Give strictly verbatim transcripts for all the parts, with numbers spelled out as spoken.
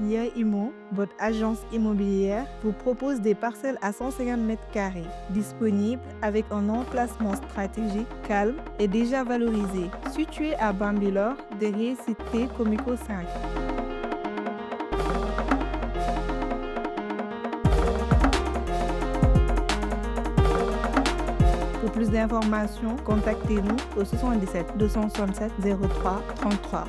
Imo, votre agence immobilière, vous propose des parcelles à cent cinquante mètres carrés, disponibles avec un emplacement stratégique, calme et déjà valorisé. Situé à Bambilor, derrière Cité Comico cinq. Pour plus d'informations, contactez-nous au soixante-dix-sept deux cent soixante-sept zéro trois trente-trois.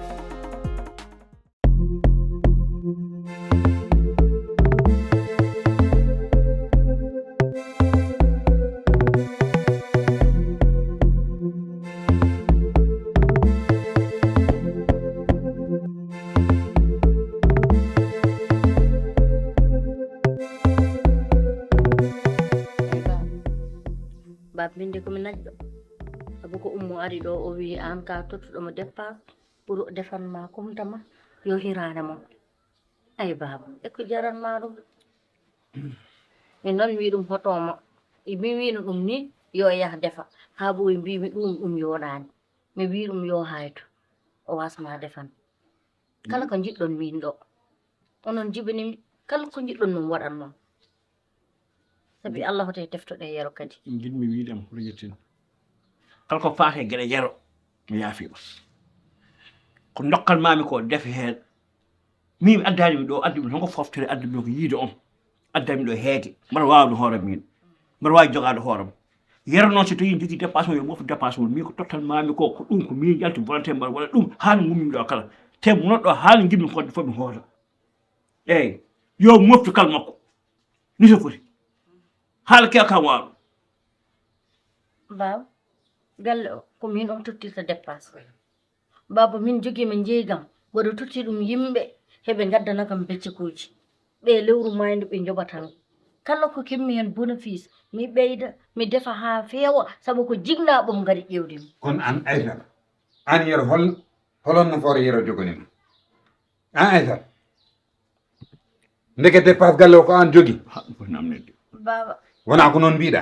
Baaba, min de ko mi naƴɗo. Sabu ko Ummo ari ɗo, o wiyi aan ka tottuɗo mo dépense pour o defan ma kumta ma, yo hiraane mo. Ay baaba, e ko jaran ma ɗum? Min noon mi wi ɗum hoto mo. E mi wino ɗum ni, yo yah defa. Haa ɓooyi mbiimi ɗum, ɗum yooɗaani. Mi wi ɗum yo hayto. O wasma defan. Kala ko njiɗɗon min ɗo. Onon njibini mi. Kala ko njiɗɗon min waɗan noon. Sabi Allah hoto e teftoɗe Yero kadi. Njiɗmi wiide am hoto yettin. Kala ko faati e geɗe Yero, mi yaafiima. Ko ndokkal maami ko defe heen. Min mi addaani mi ɗo, addi mi honko foftere, addi mi ko yiide on. Addaani mi ɗo heede. Mbaɗa waawde hoore min. Mbaɗa waawi jogaade hoore am. Yero noon so tawi jogii dépasse o, yo moftu dépasse mum. Min ko tottal maami ko, ko ɗum ko min yalti volonté mbaɗa waɗa ɗum. Haa no ngummi ɗo kala. Te munon ɗo haa no ngimmi fodde fof mi hoota. Eeyi. Yo moftu kala makko. Ni so foti. Haala ke kam waalo. Baaba, galle o, ko min on tottirta dépasse. Baaba, min jogiima njeygam, mboɗo totti ɗum yimɓe, heɓe ngaddana kam beccekuuji. Ɓe lewru maayndu ɓe njoɓata mi. Kala ko keɓmi heen bénéfice, mi ɓeyda, mi defa haa feewa, sabu ko jignaaɓe am ngari ƴeewde mi. Kono aan Aysata, aan Yero hol, hol on nafoore Yero joganii ma? Aan Aysata, ndeke dépasse galle o ko aan jogii? Ha, ɗum ko namnedde. Baaba. Wonaa ko noon mbiɗa?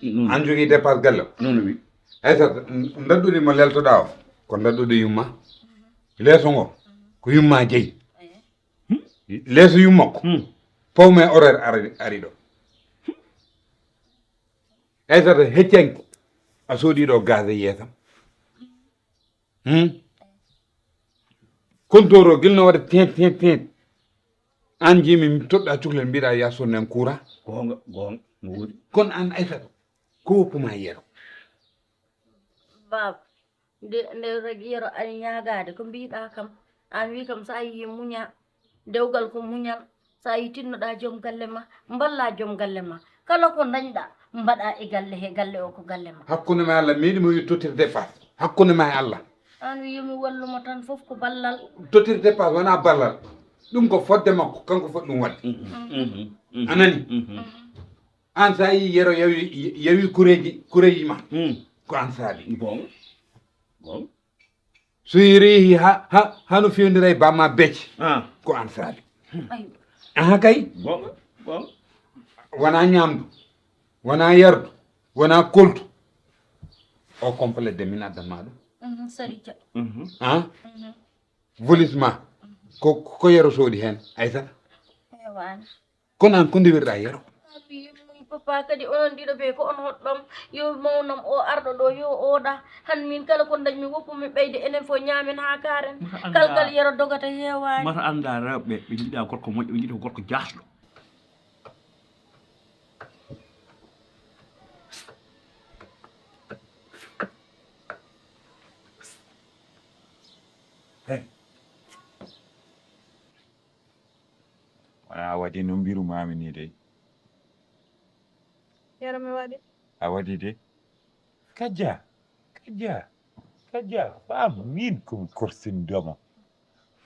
Noon. Aan jogii dépasse galle o? Noon o wi. Aysata, n-, ndaɗɗudi mo leltoɗaa o, ko ndaɗɗudi yumma. Leeso ngo, ko yumma jeyi. Hmm? Leeso yumma ko. Hmm. Pawme horaire ari, ari ɗo. Aysata, heccanki, a soodii ɗo gaz e yeesam. Hmm? Kontoor o gila no waɗa teet, teet, teet. Aan njiimi mi toɗɗa cukalel mbiɗa ya sodnen courant. Goonga, goonga, no woodi. Kono aan Aysata, ko woppu ma Yero? Baaba, nde, nde rek Yero ari ñaagaade, ko mbiɗa kam? Aan wi kam so a yii muña. Dewgal ko muñal. So a yii tinnoɗa joom galle ma, mballa joom galle ma. Kala ko ndañɗa, mbaɗa e galle he, galle o ko galle ma. Hakkunde ma e Allah, meeɗi mo wi tottir dépasse. Hakkunde ma e Allah. Aan wi yo mi wallu mo tan, fof ko ballal. Tottir dépasse wonaa ballal. Ɗum ko fodde makko, kanko foti ɗum waɗde. Mhm, mhm, mhm. A nani? Mhm. Aan so a yii Yero yawi, yawi kureeji, kureeji ma. Hmm. Ko aan saabi. Bon. Bon. So yereyi ha, ha, hano fewndira e bamma becce. Ah. Ko aan saabi. Aywa. Aha kay. Bon, bon. Wona ñamdu, wona yardu, wona koltu. O complet de min addan ma ɗum. Mhm, sari ja. Mhm. Ah? Mhm. Volis ma. Ko, ko Yero soodi hen, Aysata? Heewani. Kono aan, ko ndiwirɗa Yero? Papa, kadi onon ɗiɗo ɓe, ko on hoɗɗom? Yo mawnam o arɗo ɗo, yo oɗa. Han min kala ko dañmi woppu mi ɓeyde, enen fof ñaamen haa kaaren. Mata annda, kalkal Yero dogata heewaani. Mata annda rewɓe, ɓe njiɗa gorko moƴƴo, ɓe njiɗa gorko jaasɗo. Hey. Wona a waɗi no mbirumami ni dey. Yero mi waɗi. A waɗi de. Kaja, kaja, kaja, faa min ko mi korsindoma.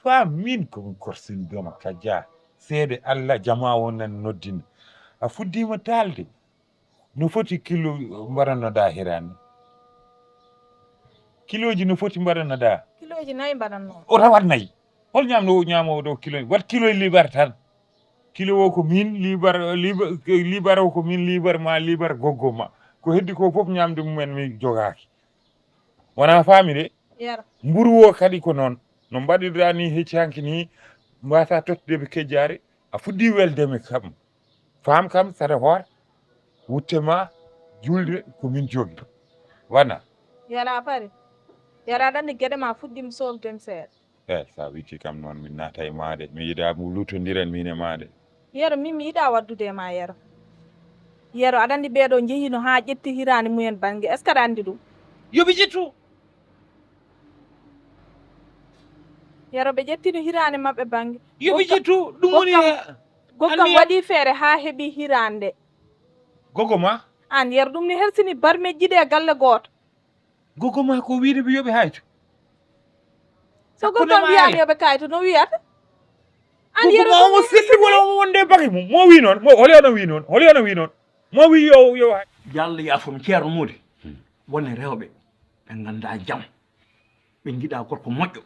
Faa min ko mi korsindoma, kaja. Seede Allah, jama o nan noddina. A fuddima taalde. No foti kilo mbaɗannoɗa hiraani? Kilooji no foti mbaɗannoɗa? Kilooji nayi mbaɗanno. O rawat nayi. Hol ñamno o ñamowo ɗo kilo? Wat kilo libar tan. Kilo o ko min libar, libar, libar o ko min libar ma libar goggo ma. Ko heddi ko fof ñamde mumen mi jogaaki. Wona faami de? Yero. Mburu o kadi ko noon. No mbaɗirɗa ni hecci hanki ni, Mbasa tottude ɓe kejjaari, a fuɗɗi welde mi kam. Faam kam, sara hoore, wutte ma, julde ko min jogi. Wana? Yala pari. Yala aɗa anndi geɗe ma fuɗɗi mi soofde mi seeɗa. Eh, sa wicci kam noon, min naata e maade. Mi yiɗa mu lutondiren min e maade. Yero, min mi yiɗa waddude e ma, Yero. Yero, aɗa anndi ɓeeɗo njehino haa ƴetti hiraani mumen bannge. Est-ce que aɗa anndi ɗum? Yo ɓe ƴettu. Yero, ɓe ƴettino hiraani maɓɓe bannge. Yo ɓe ƴettu. Ɗum woni goggam waɗi feere haa heɓi hiraande. Gogo ma? Aan, Yero, ɗum ni hersini barmejji ɗe e galle gooto. Gogo ma ko wiide ɓe yo ɓe hayto. So gogo ma wiyaani yo ɓe kayto, no wiyata? An Yero, omo selli wala omo wonde bagi mum. Mo wi noon, mo holi ono wi noon, holi ono wi noon. Mo wi yo, yo hay. Yalla yaafo mi Ceerno Moodi. Wone rewɓe ɓe nganndaa jam. Ɓe njiɗa gorko moƴƴo.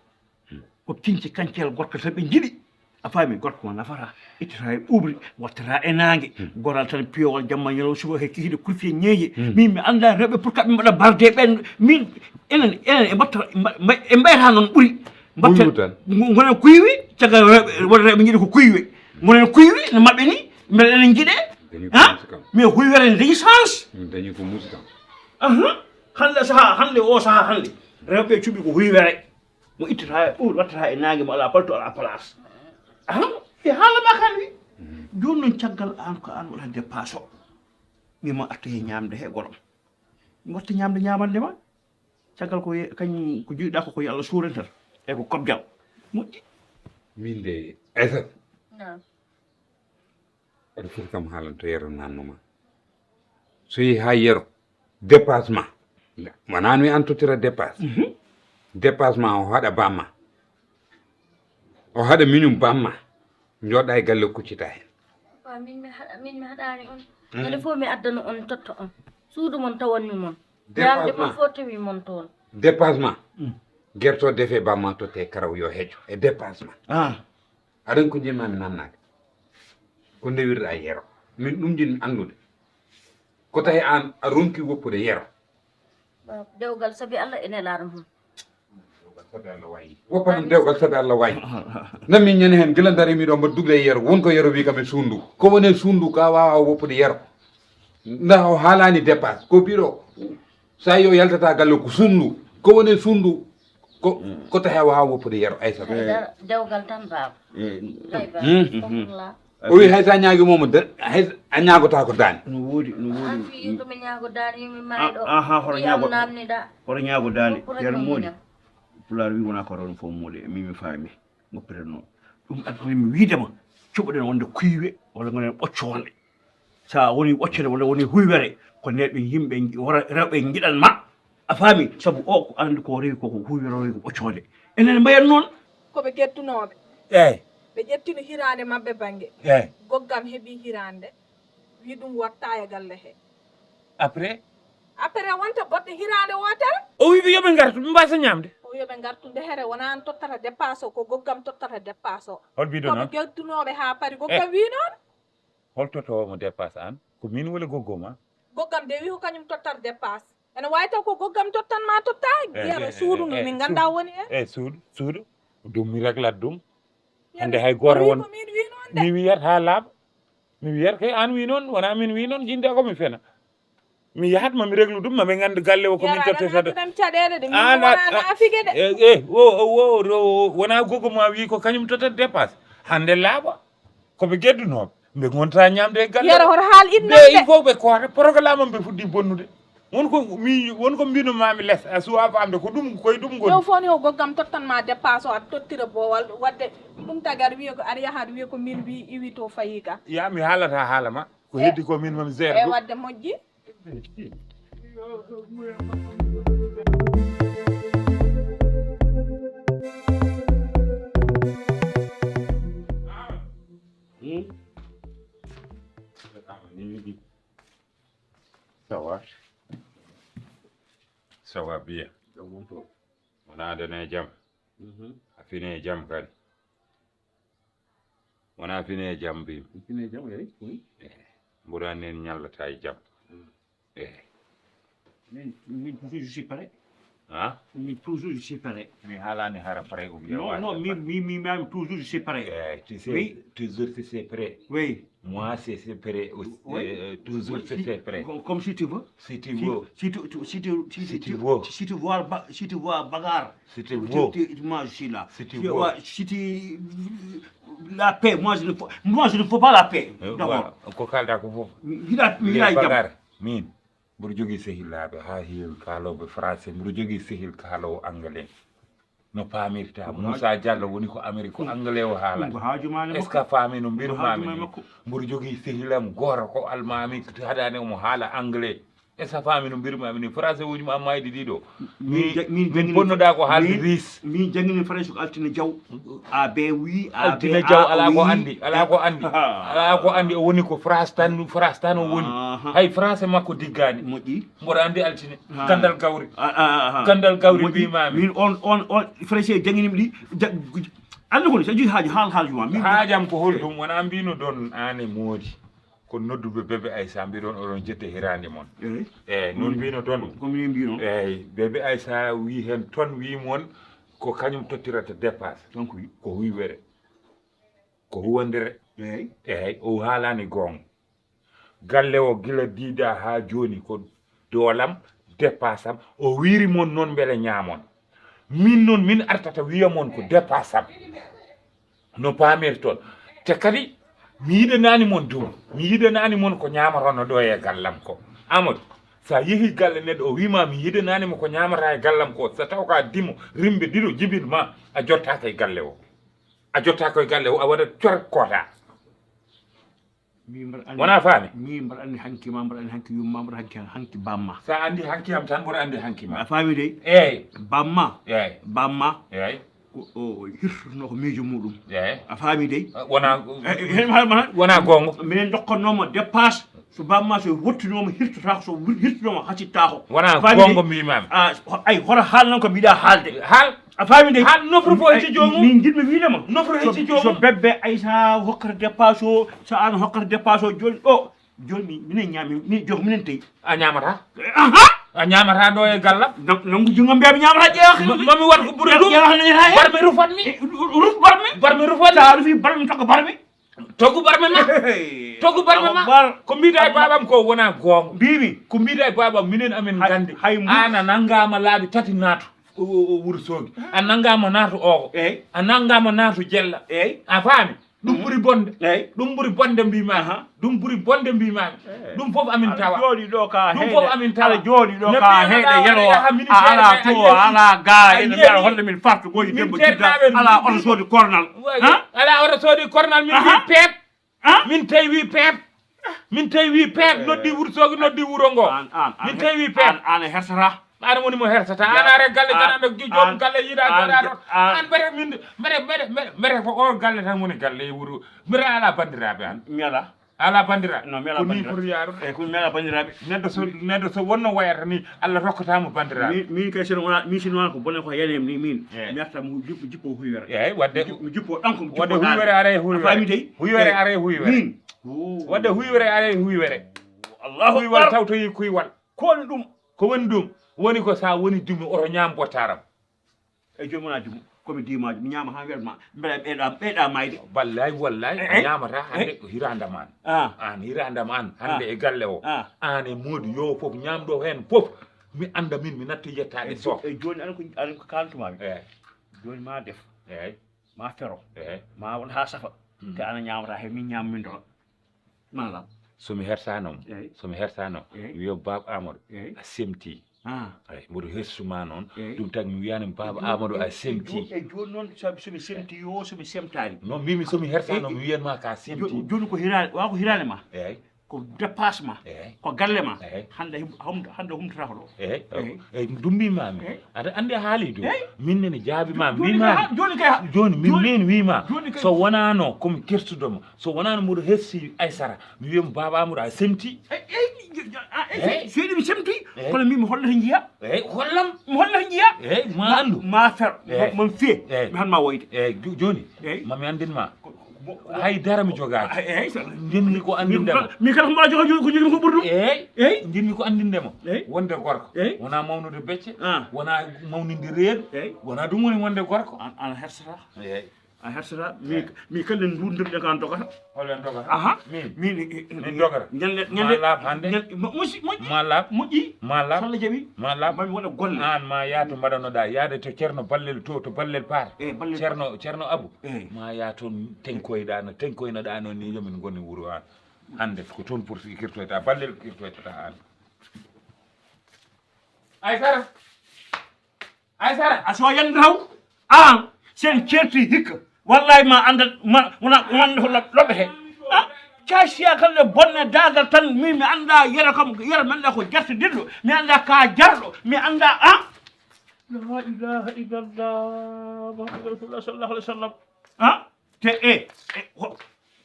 Ko kiñci kañcel gorko tan ɓe njiɗi. A faami, gorko ma nafata, ittata e ɓuuɓri, wattata e naange. Goral tan piyowal jamma ñalawma suba he kikiɗe kurfi e ñeeñe. Min mi annda rewɓe pour que ɓe mbaɗa barde ɓen. Min enen, enen e mbatta, mba-, mba-, e mbayata noon ɓuri. Mbatta, kuywi tan. Ngo-, ngonen kuywi, caggal rewɓe, won rewɓe njiɗi ko kuywi. Ngonen kuywi no maɓɓe ni, mbeɗa enen njiɗe. Dañi ko ha? Musique am. Mais huywere ne dañi sens. Min dañi ko musique am. Aha. Hannde saha, hannde o saha hannde. Rewɓe cuɓi ko huywere. Mo ittata e ɓuuɓri, wattata e naange, mo alaa palto, alaa place. Aha, e haala ma kan wi. Jooni noon caggal aan ko aan waɗata dépasse o. Mi ma artu he ñaamde he gorom. Mi watta ñaamde ñaamande ma. Caggal ko ye-, kañ ko jiɗɗa ko, ko yo Allah suurantal. E ko kobjal. Moƴƴi. Min de, Aysata. Naam. Aɗa foti kam haalande to Yero nanno ma. So yehi haa Yero, dépasse ma. Wonaa mi an tottira dépasse. Mhm. Dépasse ma o haɗa bamma. O haɗa minum bamma. Njooɗa e galle kuccita heen. Papa, min mi haɗa, min mi haɗaani on. Mhm. Ñande fof mi addana on totta on. Suudu mon tawanmi mon. Dépasse ñaamde mon ma. Fof tawi mon toon. Dépasse ma. Mm. Gerto defe bamma totte karaw yo hejjo. E dépasse ma. Ah. Aɗa anndi ko njiɗmi mi nannaade? Ko ndewirɗa Yero. Min ɗum njiɗmi anndude. Ko tawi aan a ronki woppude Yero. Dewgal sabi Allah e nelaaɗo mum. Dewgal sabi Allah wayi. Woppa ɗum dewgal sabi Allah wayi. Nan min ñande heen gila ndari miɗo mbaɗa dugle e Yero. Won ko Yero wi kam e suundu. Ko woni e suundu ka waawa woppude Yero. Nda o haalaani dépasse. Ko biɗo. Sa yo yaltata galle ko suundu. Ko woni e suundu. Ko, ko tawi a waawaa woppude Yero Aysata. Haydara, dewgal tan, baaba. Eh, hay, baaba. Hmm. Fof la. O wi hay so a ñaagii mo, mo de, hay a ñaagotaako daande. No woodi, no woodi. An wi ko mi ñaago daande, yo mi maayɗo. Ah, ah, hoto ñaago, namniɗa. Hoto ñaago daande. Fof rek Ceerno mo Moodi. Muñal. Pulaar wi wonaa ko hoto fof moodi, mi mi faami. Ngoppiree noon. Ɗum addi mi wiide ma, cuɓoɗen wonde kuywe, walla ngonen ɓoccoonde. So a woni ɓoccere walla woni huywere, ko nden ɓe yimɓe nji-, wora-, rewɓe njiɗan ma. A faami? Sabu o ko anndi ko rewi ko, ko huywere, o rewi ko ɓoccoonde. Enen mbayen noon. Ko ɓe geddunoɓe. Eey. Ɓe ƴettino hiraande maɓɓe bannge. Eey. Goggam heɓi hiraande. Wi ɗum watta e galle he. Après? Après wonta boɗɗe hiraande wootere. O wi ɓe yo ɓe ngartu, ɓe mbasa ñaamde. O wi yo ɓe ngartu nde here, wona an tottata dépasse o, ko goggam tottata dépasse o. Hol biɗo noon? Ko ɓe geddunoɓe haa pari, goggam wi noon. Hol tottoowo mo dépasse aan? Ko min walla goggo ma? Goggam de wi ko kañum tottat dépasse. Ene waawi taw ko goggam tottan ma totta. Eh, Yero, eh, suudu eh, ndu eh, min ngannda suudu. Woni en. Eh, suudu, suudu. Ɗum mi reglat ɗum. Hannde hay gooto won. Ko min wi noon de. Mi wiyat haa laaɓa. Mi wiyat kay aan wi noon, wona min wi noon, jinnda ko mi fena. Mi yahat ma mi reglu ɗum, ma ɓe ngannda galle o ko min tottata. Yero, aɗa naati ɗam caɗeele de, min wona naafige de. Eh, eh, o, o, o, o, wona gogo ma wi ko kañum tottat dépasse. Hannde laaɓa. Ko ɓe geddunooɓe. Ɓe ngonta ñaamde e galle. Yero, hoto haal innam de. Il faut ɓe koota, programme am ɓe fuɗɗi bonnude. Won ko mi, won ko mbino mami les, a suwa famde, ko ɗum, koye ɗum ngoni. Ɗo fof ni o goggam tottan ma dépasse o, aɗa tottira boowal, wadde ɗum tagi aɗa wiya ko, aɗa yaha aɗa wiya ko min wi iwi to fayi ka. Ya, mi haalata haala ma, ko heddi ko min mami gère. E ɗum. Wadde moƴƴi. Hmm? Ça va? Ça va bien. Jam won toon. Wona aɗa e jam? Mhm. A fini e jam kadi? Wona fini e jam mbimi. Fini e jam, eyi, oui. Eh, mboɗo anndi en ñallata e jam. Mm. Eh. Min, min, je suis prêt. Hein? Mais toujours, je suis prêt. Mi haalani hara prêt ou bien Non, non, mais, mais, mais même toujours, je suis prêt. Eh, tu sais, Oui. Toujours tu sais prêt. Oui. Moi, c'est c'est prêt aussi. Oui. Euh, toujours Oui, c'est si- c'est prêt. Comme, comme si tu veux. Si tu Si, veux. Si tu, tu- si tu, si, Si tu- tu veux. Si tu vois, ba- si tu vois bagarre. Si tu veux. Moi, je suis là. Si tu Tu veux. vois, si tu, la paix, moi je ne veux, moi je ne veux pas la paix. Eh, D'abord. Voilà. Ko kalɗa ko fof. Il a, il Les a bagarres. Min. Mboɗo jogii sehilaaɓe haa heewi kaalooɓe français, mboɗo jogii sehil kaaloowo anglais. No paamirta, Moussa Diallo woni ko Amérique, ko anglais o haalata. Est-ce que a faami no mbirmaami ni? Mboɗo jogii sehilam gooto ko almaami, haɗaani omo haala anglais. Est-ce que a faami no mbirmaami ni? Français uji ma mayɗi ɗiɗo. Min ponnoɗaa ko haalde ris. Min jangini français ko altine jaw. A B wi, Altine jaw alaa ko anndi, alaa ko anndi. Alaa ko anndi, o woni ko France tan, France tan o woni. Hay français makko diggaani. Moƴƴi. Mboɗo anndi altine. Gandal gawri. Gandal gawri mbimaami. Min on on on français jangini mi ɗi. Anndi ko so jii haaju haal haaju ma. Haajam ko hol ɗum wona mbino ɗon aane moodi. Ko nodduɓe bébé Aïssa mbiɗon oɗon jette hiraande mon. Eyi. Eyi noon mbino toon. Ko min mbino. Eyi bébé Aïssa wi heen toon wi mon ko kañum tottirata dépasse. Kanko wi. Ko huywere. Ko huwandere. Eyi. Eyi o haalani goonga. Galle o gila diida haa jooni ko doolam dépasse am o wiiri mon noon mbele ñaamon. Min noon min artata wiya mon ko dépasse am. No paamirton. Te kadi mi yiɗanaani mon dum. Mi yiɗanaani mon ko ñaamarono ɗo e gallam ko. Amadou, so a yehi galle neɗɗo o wiima mi yiɗanaani mo ko ñaamata e gallam ko, so taw ka dimo rimbe ɗiɗo jibin ma, a jottaaka e galle o. A jottaaka e galle o, a waɗat cor kota. Wona faami? Min mbaɗa anndi hanki ma, mbaɗa anndi hanki yumma, mbaɗa hanki hanki bamma. So a anndi hanki am tan mboɗo anndi hanki ma. A faami dey? Eeyi. Bamma. Eeyi. Bamma. Eeyi. Ko o hirtotnoo ko miijo muɗum. Eeyi. A faami dey? Wona wona goonga. Minen ndokkannoo mo dépasse. So bamma so wottinoo mo hirtotaako, so hirtotaako hasittaako. Wona goonga mbiimaami. Ay hoto haalnan ko mbiɗa haalde. Haal. A faami de? Haal nofru fof hecci joomum. Min njiɗmi wiide ma. Nofru hecci joomum. So bebbe Aïssa hokkata dépasse o, so an hokkata dépasse o jooni ɗo. Jooni mi minen ñaami, min jox minen tawi. A ñaamata? Aha! A ñaamata ɗo e gallam? Nanngu jungo mbiya mi ñaamata ƴeewa. Mami wat ko ɓuri ɗum. Ƴeewa no ñaata he? Barmi rufatmi. Ruf barmi. Barmi rufatmi. Sa rufi barmi tokko barmi. Togu barme ma. Togu barme ma. Ko mbiɗa e babam ko wona goonga. Mbimi. Ko mbiɗa e babam minen amin gandi. Hay an a nangama laabi tati naatu. Wuro soogi a nangama naatu ogo. Eyyi. A nangama naatu jella. Eyyi. A faami? Ɗum ɓuri bonde. Eyyi. Ɗum ɓuri bonde mbimami. Ɗum ɓuri bonde mbimami. Ɗum fof amin tawa. Jooɗi ɗo ka heede. Ɗum fof amin tawa. Aɗa jooɗi ɗo ka heede yero. A ala to a ala ga ene mbiya holde min farto goji debbo jidda. Ala oto soodi kornal. Ala oto soodi kornal min mbi peep. Min tawi wi peep. Min tawi wi peep noddi wurtoogi noddi wuro ngo. Min tawi wi peep. An a hersata. An woni mo hersata an are galle janano joom galle yiɗa joɗa ɗon an mbete min mbete mbete mbete ko o galle tan woni galle e wuro mbete ala bandiraɓe an. Mi ala. Ala bandiraɓe. Non mi ala bandiraɓe. Ko ni foti yarude. Eyyi ko mi ala bandiraɓe. Neɗɗo so neɗɗo so wonno wayata ni Allah rokkata mo bandiraɓe. Min kay sino wona min sino wona ko bone ko yanem ni min. Mi arta mo jippo jippo huywere. Eyyi wadde mi jippo ɗanko mi jippo. Wadde huywere ara e huywere. A faami dey? Huywere ara e huywere. Min. Wadde huywere ara e huywere. Allahu akbar. Kuywal tawtoyi kuywal. Ko woni ɗum? Ko woni ɗum woni ko sa woni dumi oto ñaam bottaram. E jooni wona dumi komi dimajo mi ñaama ha welma mbeɗa ɓeyɗa ɓeyɗa mayde. Ballay wallay a ñamata hande ko hirandam an. An hirandam an hande e galle o. An e moodi yo fof ñamɗo hen fof. Mi anda min mi natti yettade so. E jooni aɗa ko aɗa ko kalantuma mi. Jooni ma def. Eyyi. Ma fero. Eyyi. Ma won ha safa. Te ana ñamata he min ñam min doro. Malam. Somi hersanoma. Eyyi. Somi hersanoma. Eyyi. Mi wiya baba amadou. Eyyi. A semti. Ay mboɗo hersuma noon. Ɗum tagi mi wiyanima baba amadou a semti. E jooni noon somi semti yo somi semtani. Non mbimi somi hersano mi wiyanma ka semti. Jooni ko hirani wa ko hirani ma. Eyyi. Ko dépasse ma. Eyyi. Ko galle ma. Eyyi. Hande hande humtata ko ɗo. Eyyi. Eyyi ɗum mbimami. Aɗa andi a haali ɗum. Min nene jaabima mbima. Jooni kay jooni min min wima. So wonano komi kersuɗoma. So wonano mboɗo hersi aysara mi wiyamo baba amadou a semti. Eyyi. Seeɗi mi semti. Kono min mi hollata jiya. Eyyi hollam. Mi hollata jiya. Eyyi ma andu ma fer. Mon fiye mi han ma woyde. Eyyi joni mami andin ma. Hay dara mi jogaaki. Ndenmi ko anndinde ma. Min kala ko mbaɗa joga ko jogi ko ɓurɗo. Eey. Eey. Ndenmi ko anndinde ma. Eey. Wonde gorko. Eey. Wonaa mawnude becce. Ah. Wonaa mawninde reedu. Eey. Wonaa ɗum woni wonde gorko. An, an hersata. Eey. A hersata. Mi, mi kala nduundirɗe kan dogata. Hol en dogata? Aha. Min. Min, eh, eh, Min dogata. Ñande, Ma ñande, laaɓ hannde. Ñande, mo-, moƴƴi, moƴƴi. Ma laaɓ. Moƴƴi. Ma laaɓ. So Allah jaɓi. Ma laaɓ. Ma mi waɗa golle. An ma yaa to mbaɗanoɗaa, yaade to Ceerno Ballel to, to Ballel Paar. Eh, Ballel Ceerno, Ceerno Abu. Eh. Ma yaa toon teŋkoyɗaa no, teŋkoynoɗaa noon ni, yo min ngoni wuro an. Hannde ko toon pour kirtoyta, Ballel kirtoytata an. Aysara. Aysara. A so yande taw. An, sen certi hikka. Wallahi ma annda, ma, wona, wona ko lo-, loɓete. Ah, casiya kala bonne dagal tan, mi, mi annda yero kam, yero mi annda ko jarto dillo, mi annda ka jarɗo, mi annda, ah. La ilaha illallah, Muhammadu Rasulullah sallallahu alaihi wasallam. Ah, te, eh, eh, ho-,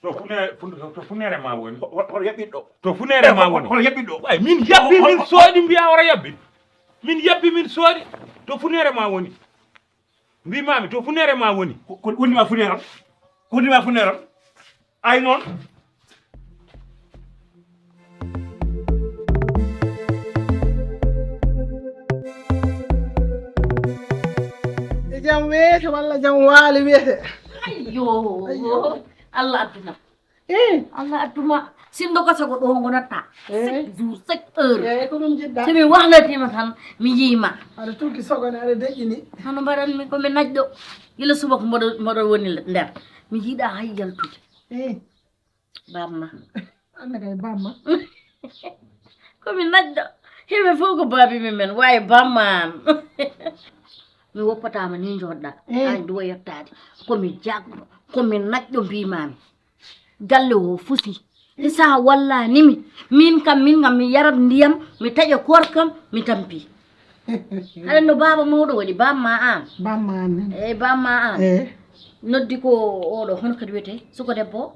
To funere, fun-, to funere ma woni. Ho-, ho-, hoto yaɓɓiɗo. To funere ma woni. Hoto yaɓɓiɗo. Way, min yabbi, min soodi, mbiya hoto yaɓɓi. Min yabbi, min soodi. To funere ma woni. Mbimami, to funere ma woni. Ko, ko woni ma funere on? Ko woni ma funere on? Ay noon. E jam weete walla jam waali wiyete? Ayyo. Ayyo. Allah adduna. Eh. Allah adduma. Sinno ko sago ɗo ngo natta. Eh. Chaque jour, chaque heure. Eh, ko ɗum jiɗɗa. So mi wahlatima tan, mi yiima. Aɗa tuuki sogone, aɗa deƴƴini. Hono mbaɗanmi ko mi najɗo. Gila subaka mboɗo, mboɗo woni nder. Mi yiɗa hay yaltude. Eh. Bamma. Anne kay bamma. Ko mi najɗo. Himɓe fof ko baabi men, men. Waye bamma an. Mi woppatama ni joɗɗa. Eh. An duwa yettade. Ko mi jagɗo. Ko mi najɗo mbimami. Galle o fusi. Hisa wallani mi. Min kam, min kam mi yarat ndiyam, mi taƴa korkam, mi tampi. Haɗa no baaba mawɗo waɗi, bamma an. Bamma an. Eyi, bamma an. Eh. Noddi ko oɗo, hono kadi wiyete, suko debbo?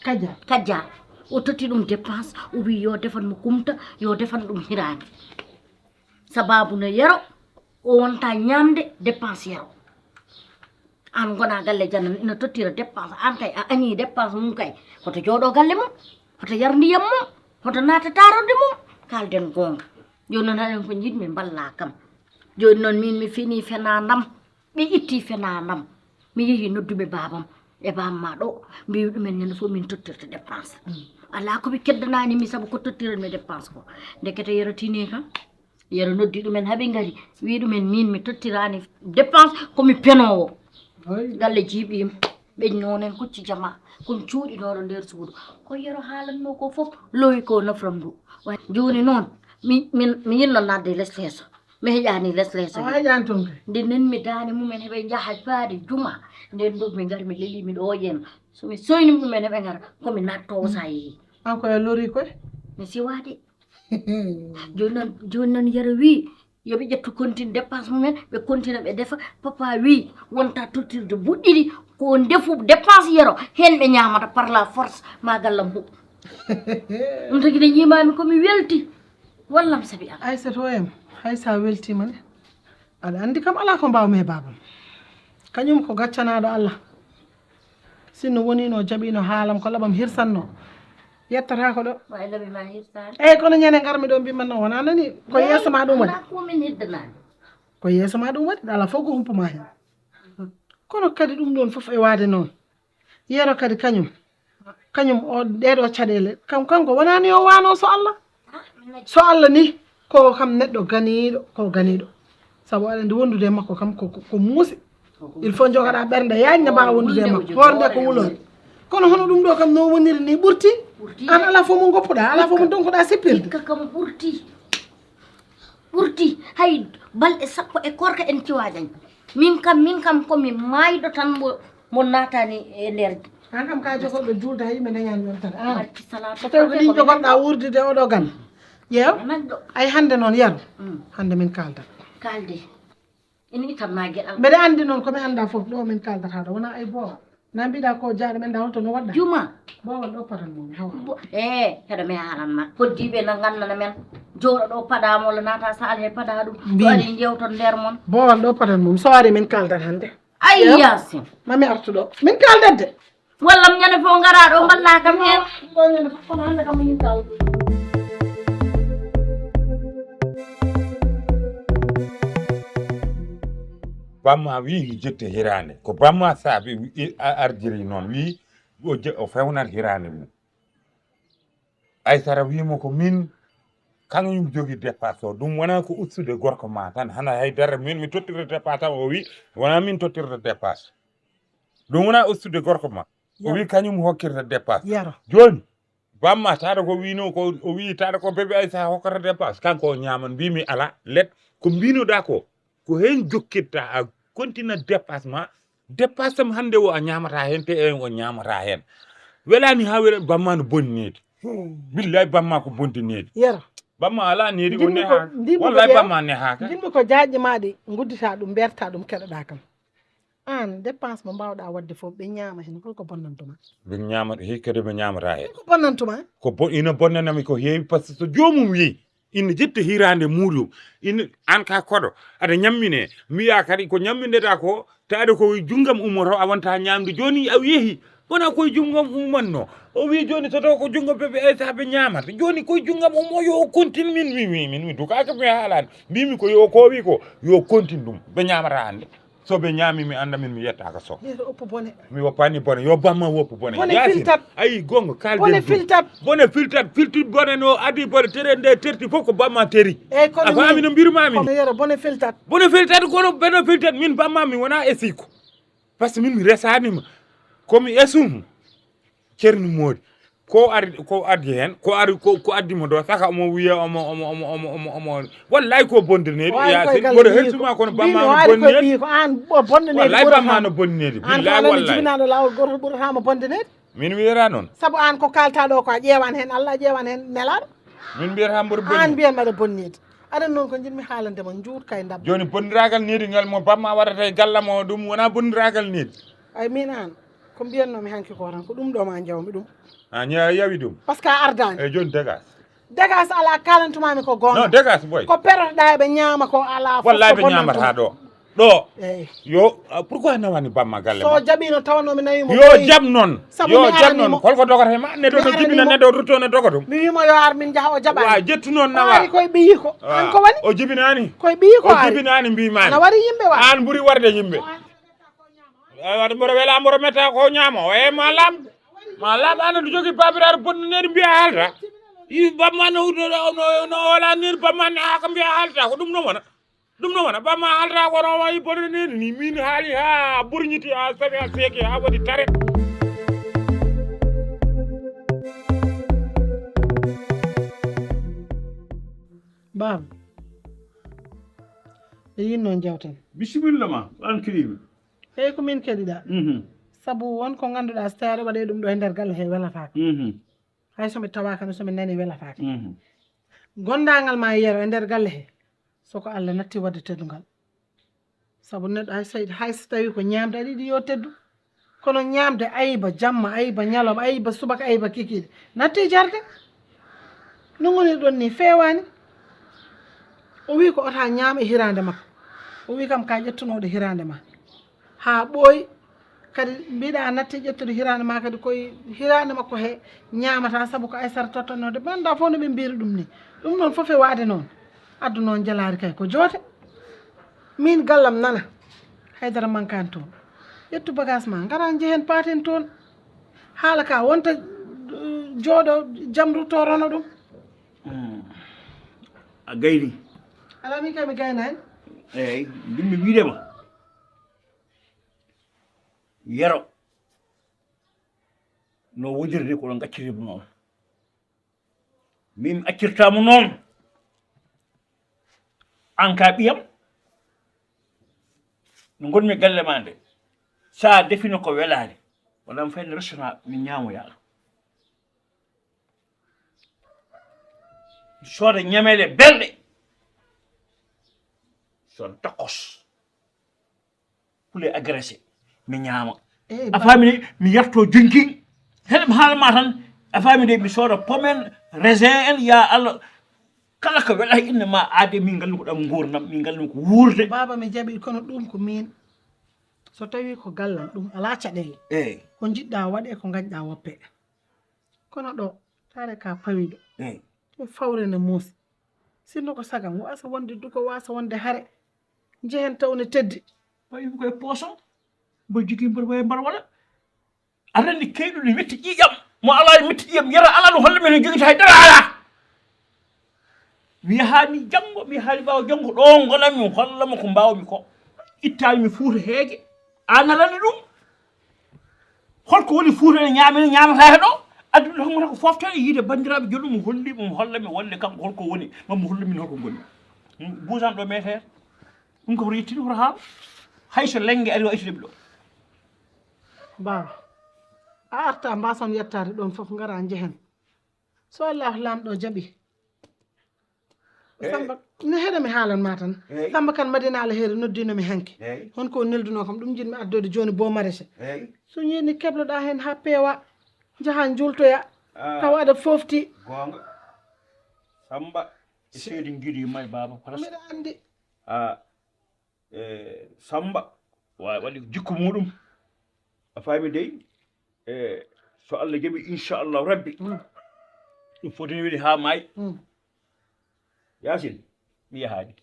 Kajja. Kajja. O totti ɗum dépense, o wi yo defan mo kumta, yo defan ɗum hiraande. Sababu no yero, o wonta ñamde dépense yero. An gona galle jannan ina tottira dépense, an kay a añi dépense mum kay. Hoto jooɗo galle mum, hoto yar ndiyam mum, hoto naata taarorde mum. Kalden goonga. Joni noon haɗen ko jiɗmi mballa kam. Joni noon min mi fini fenandam. Ɓe itti fenandam. Mi yehi nodduɓe babam e bamma ɗo. Mbiwi ɗumen ñande fof min tottirta dépense. Ala ko ɓe keddanani mi sabu ko tottiranmi dépense ko. Ndekete yero tini kam. Yero noddi ɗumen haɓe ngari. Wi ɗumen min mi tottirani dépense ko mi penowo. Galle jiiɓima. Ɓe nonen kucci jama. Kon cuuɗinoɗo nder suudu. Ko yero haalanno ko fof lowi ko nofram ndu. Wa-, joni noon mi, min, mi yinno nadde les leeso. Mi heƴani les leeso. A heƴani toon kay. Nde nenmi daane mumen heɓe njaha faade juma. Nden ɗo mi ngar mi leli mi ɗo yen. So mi soyni mumen heɓe ngar ko mi natto o sa yehi. An ko e lori koy? Mi siwade. Joni noon, joni noon yero wi yo ɓe ƴettu contine dépense mumen, ɓe contine ɓe defa. Papa wi wonta tottirde buɗɗiɗi ko ndefu dépense yero hen ɓe ñamata par la force ma gallam huɓ. Ɗum tagi de ñimami komi welti. Wallam sabi Allah. Aysata o em, hay sa weltima ne, aɗa andi kam ala ko mbawmi e babam. Kañum ko gaccanaɗo Allah. Sinno wonino jaɓino haalam ko labam hirsanno. Yettata ko ɗo. Wa e labi ma hirsani. Eyyi kono ñande ngarmi ɗo mbimman noon wona nani ko yeeso ma ɗum waɗi. Ala ko min heddanani. Ko yeeso ma ɗum waɗi ala fof ko humpuma hen. Kono kadi ɗum ɗon fof e waade noon. Yero kadi kañum, kañum o ɗeɗo caɗele, kam kanko wonani o wano so Allah. So Allah ni ko kam neɗɗo ganiɗo, ko ganiɗo. Sabu aɗa andi wondude e makko kam ko, ko, ko muusi. Il faut jogoɗa ɓernde yaajna mbawa wondude e makko. Hoore nde ko wulore. Kono hono ɗum ɗo kam no woniri ni ɓurti. An ala fof mo goppuɗa, ala fof mo donkuɗa sippirde. Hikka kam ɓurti. Ɓurti hay balɗe sappo e korka en ciwa dañ. Min kam, min kam ko mi mayɗo tan mo, mo natani e nder. An kam ka jogoɗo julde hay yimɓe dañani ɗon tan. An. Barki salatu. Ko tawi ko ɗin jogoɗa wurdude oɗo gan. Ƴeew. Ay hande noon yaro. Mm. Hande min kalda. Kalde. Ina itan ma geɗal. Mbeɗa andi noon ko mi anda fof ɗo min kaldata ɗo wona ay boowa. Na mbiɗa ko jaaɗo men da holto no waɗɗa? Juma. Boowal ɗo patan mum hawa. Bo-, eh, heɗo mi haalan ma. Koddiiɓe na ngannana men. Jooɗo ɗo paɗa mo le naata saal he paɗa ɗum. Mbi. So ari jewton nder mon. Boowal ɗo patan mum. So ari min kaldat hannde. Ay, Yaasin. Ma mi artu ɗo. Min kaldat de. Wallam ñande fof ngara ɗo mballa kam heen. Bamma wi jette hirande ko bamma saabi ardiri noon wi o fewnat hirande mum. Aysara wimo ko min kañum jogi dépasse o, ɗum wona ko ustude gorko ma tan hana haydara min mi tottirta dépasse am. O wi wona min tottirta dépasse. Ɗum wona ustude gorko ma. O wi kañum hokkirta dépasse. Joni bamma taɗa ko wino ko o wi taɗa ko bébé Aïssa hokkata dépasse kanko o ñaman mbimi ala let ko mbinoɗa ko ko hen jokkirta a kontina dépasse ma. Dépasse am hande o a ñamata hen te en o ñamata hen. Welani ha wela bamma no bonni nedi. Billahi bamma ko bondi nedi. Yero. Bamma ala nedi o neha. Wallahi bamma nehaka. Jinmi ko jaajɗe ma ɗi guddita ɗum berta ɗum keɗoɗa kam. An dépense mo mbawɗa wadde fof ɓe ñaama hen holko bonnantuma? Ɓe ñaama he kadi ɓe ñamata hen. Holko bonnantuma? Ko bon ina bonnanami ko heewi par ce que so jomum yeeyi ina ƴetta hirande muɗum ina an ka koɗo aɗa ñammine mbiya kadi ko ñamminɗeɗa ko taade ko junggam ummoto a wonta ñamde joni a yeehi wona koye junggam ummanno o wi joni so taw ko junggam bebe eysa ɓe ñamata joni koye junggam ummo yo o continue min mi mi min mi dukaka mi haalani mbimi ko yo kowi ko yo continue ɗum ɓe ñamata hande so ɓe ñaami mi annda min mi yettaka so mi woppani bone yo bamma woppu bone yasin ayi gonga kalden bone filtat bone filtat filtut bone no adi bone tere nde terti fof ko bamma teri a faami no mbirmami ni yero bone filtat bone filtat kono beno filtat min bamma mi wona e sikko par ce que min mi resanima komi esum cerni moodi ko ari ko addi hen ko ari ko ko addi mo do saka omo wiya omo omo omo omo omo omo wallahi ko bonde nedi ya se bodo helsuma kono bamma no bonne ko an bonde nedi wallahi bamma no bonne nedi billahi wallahi jibinaɗo lawol goto ɓuratama bonde nedi min wiyata non sabu an ko kalta ɗo ko a ƴewan hen allah a ƴewan hen nelaɗo min mbiyata mboɗo bonni an mbiyan mbaɗa bonnede aɗa noon ko jinmi haalande ma juut kay ndab joni bonniragal nedi ngal mo bamma waɗata e galla mo ɗum wona bonniragal nedi ay min an ko mbiyannomi hanki ko tan ko ɗum ɗo ma jawmi ɗum a ña- yawi ɗum par ce que a ardani eyyi joni dégage dégage ala kalantumami ko non gonga dégage boy ko perotoɗa eɓe ñaama ko ala fof wallahi ko ɓe bonnantuma. Ñamata ɗo ɗo Eyi. Yo pourquoi nawani bamma galle so ma? Jaɓino tawno mi nawi mo. Yo jab non. Sabu yo mi jab arani non. Mo. Holko dogata e ma? Neɗɗo no jibina neɗɗo rutto ne doga ɗum. Mi wimo yo ar min jaha o jaɓa. Wa jettu non nawa. Ari koye ɓiyi ko. An ko woni? O jibinani. Koye ɓiyi ko. O jibinani mbimani. Ana wari yimɓe wa. An ɓuri warde yimɓe. Wata mboɗo wela mboɗo metta ko ñaamo e ma lam ma lam ana ɗo jogi babiraɗo bonnuneɗo mbiya halta i bamma no no no olanir bamma ne haka mbiya halta ko ɗum no wona ɗum noon wona bamma halta kono wayi bonde neni ni min haali ha burñiti ha sawi ha seeki ha waɗi taret baaba ɓe yinno jawten bisimilla ma an keɗimi eyyi ko min keɗiɗa mhm. Sabu won ko ngannduɗaa so tawii aɗa waɗee ɗum ɗo e nder galle hee welataaka. Mhm. Hay so mi tawaaka ne so mi nanii welataaka. Mhm. Gondaangal maa yero e nder galle hee so ko Allah natti waɗde teddungal. Sabu neɗɗo hay so hay so tawii ko ñaamde aɗa yiɗi yo teddu. Kono ñaamde ayba jamma ayba ñalawma ayba subaka ayba kikiiɗe natti jarde. No ngonirɗon nii feewaani. O wii ko otaa ñaam e hiraande makko. O wii kam kaa ƴettunooɗo hiraande maa. Haa ɓooyi kadi mbiɗa a natti ƴettude hiraande ma kadi koye hiraande makko he ñaamata sabu ko aysara tottannoode mi annda fof no ɓe mbiyri ɗum ni ɗum noon fof e waade noon addu noon jalaari kay ko joote min gallam nana haydara mankani toon ƴettu bagage ma ngara njehen paaten toon haala ka wonta jooɗo jam rutto rono ɗum a gayni ala min kay mi gaynani eyyi mbimmi wiidema yero no wondirde ko ɗon gaccirimo noon min mi accirtamo noon an ka ɓiyam no gonmi galle ma nde sa defino ko welani wonam fayno restaurant mi ñamoya sooda ñamele belɗe sooda tokos poulet agressé mi ñaama a faami de mi yarto jonkin heɗem haalma tan a faami de mi sooda pomme en raisin en ya allah kala ko weɗa inna ma aade min nganndu ko ɗam nguurdam min nganndu ko wuurde baaba mi jaɓi kono ɗum ko min So tawii ko gallam, ɗum alaa caɗeele. Eey. Ko njiɗɗaa waɗe, ko ngañɗaa woppe. Kono ɗo, taare ka pawiɗo. Eey. Ɗum fawre ne muusi. Sinno ko sagam, waasa wonde duko, waasa wonde hare. Njehen taw ne teddi. Pawi ko e poosam. Mbo jogii mbar waye mbar wala. Aɗa anndi keyɗuɗo witti ƴiiƴam. Mo alaa e witti ƴiiƴam, yara alaa no holla men no jogita hay dara alaa. Mi yahaani janngo, mi yahaani ɓaawo janngo, ɗo ngonanmi, mi holla mo ko mbaawmi ko. Ittaani mi Fuuta heege. Aan aɗa anndi ɗum? Holko woni Fuuta ene ñaama, ene ñaamata he ɗo? Addude hommata ko fooftere yiide banndiraaɓe joɗɗo mo holli mo, mo holla mi wonde kanko holko woni, ma mo hollu min holko ngoni. Buusan ɗo meeteere. Ɗum ko hoto yettin, hoto haaw. Hay so lennge ari o ittide mi ɗo. Baaba, a arta mbaason yettaade ɗoon fof, ngara njehen. So Allah Laamɗo jaɓi. Eey. Samba, ne heɗa mi haalan ma tan. Eey. Samba Kan Madina Alheri noddino mi hanki. Eey. Honko o neldunoo kam, ɗum njiɗmi addoyde jooni, Bo Maraîcher. Eey. So ñiini kebloɗaa heen haa peewa, njahaa njuultoyaa, ah, tawa aɗa foofti. Goonga. Samba, e seydi ngiɗi may baaba, presque. Mbiɗa anndi. Ah, e Samba, wa-, waɗi jikku muɗum. A faami dey? E, so Allah jaɓi, inchallahu rabbi. Mm. Ɗum foti ne weli haa maayi. Mm. Yaasin, mi yahaani.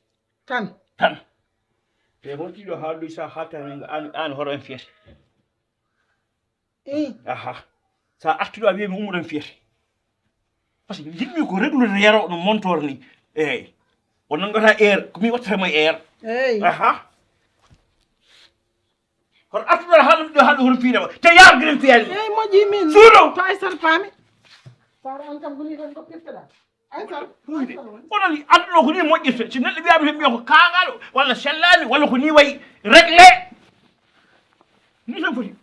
Tan? Tan. Te hontiiɗo haaldude sa haaltani an, an hoto en fiyete. Eey. Aha. Sa artuɗo a wiya mi ummoɗon fiyete. Parce que jiɗmi ko reglude yaro no montor ni. Eey. O nanngata heure, ko mi wattata mo heure. Eey. Aha. Hoto artuɗo haaldude ɗo haalde hono piirama. Te yaar gren fiyani. Eey, moƴƴi min. Suuɗo. To Aysata paami. Sara an kam goni tan ko pirteɗa. Aysata. Huyde. Onon aduna ko ni moƴƴirta. Si neɗɗo wiyama tan mbiya ko kaangal walla sellaani walla ko ni wayi réglé. Ni tan foti.